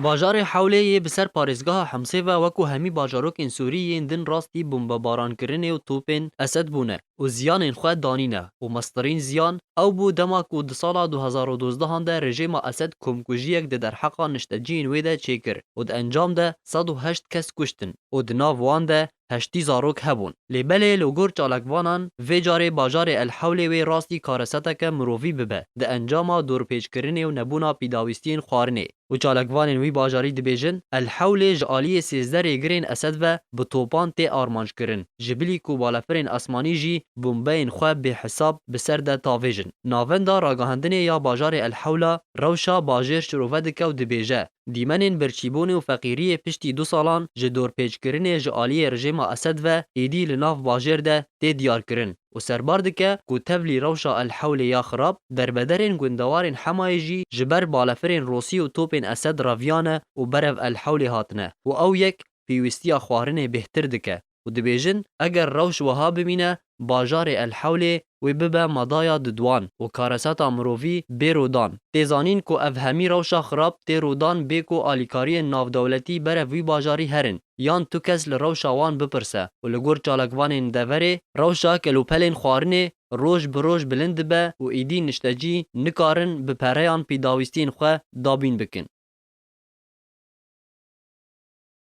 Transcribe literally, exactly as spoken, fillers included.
Bajarê Hewlê yê bi ser parêzgeha Himsê ve wekû hemî bajarokên Sûrî yên din rastî bombebarankirinê û topên Esed bûne û ziyanên xwe danîne û mestirîn ziyan ew bû dema ku di sala du hezar û dozdehan de rejêma Esed komkujiyek di derheqa nişteciyên wê de çêkir û di encam de sed û heşt kes kuştin û di nav wan de heştî zarok hebûn. Lê belê li gor çalakvanan vê carê bajarê El Hewlê wê rastî kareseteke mirovî bibe di encama dorpêçkirinê û nebûna pîdawîstiyên xwarinê. Û çalakvanên wî bajarî dibêjin, El Hewlê ji aliyê sêzdeh rêgirên Esed ve bi topan tê armanckirin, ji bilî ku balefirên esmanî jî bombeyên xwe bêhisab bi ser de tavêjin. Navenda ragihandinê ya bajarê El Hewla rewşa bajêr şirove dike û dibêje, dîmenên birçîbûnê û feqîriyê piştî du salan ji dorpêçkirinê ji aliyê rejêma Esed ve êdî li nav bajêr de tê diyarkirin û serbar dike ku tevlî rewşa El Hewlê ya xirab, derbederên gundewarên Hemayê jî ji ber balefirên Rûsî û topên Esed reviyane û berev El Hewlê hatine û ew yek pêwîstiya xwarinê bêhtir dike û dibêjin, eger rewş wiha bimîne, bajarê El Hewlê wê bibe madaya diduwan û kareseta mirovî bê rûdan. Tê zanîn ku ev hemî rewşa xirab tê rûdan bê ku alîkariyên navdewletî berev wî bajarî herin yan tu kes li rewşa wan bipirse û li gor çalakvanên deverê rewşa kelûpelên xwarinê roj bi roj bilind dibe û êdî niştecî nikarin bi pereyan pîdawîstiyên xwe dabîn bikin.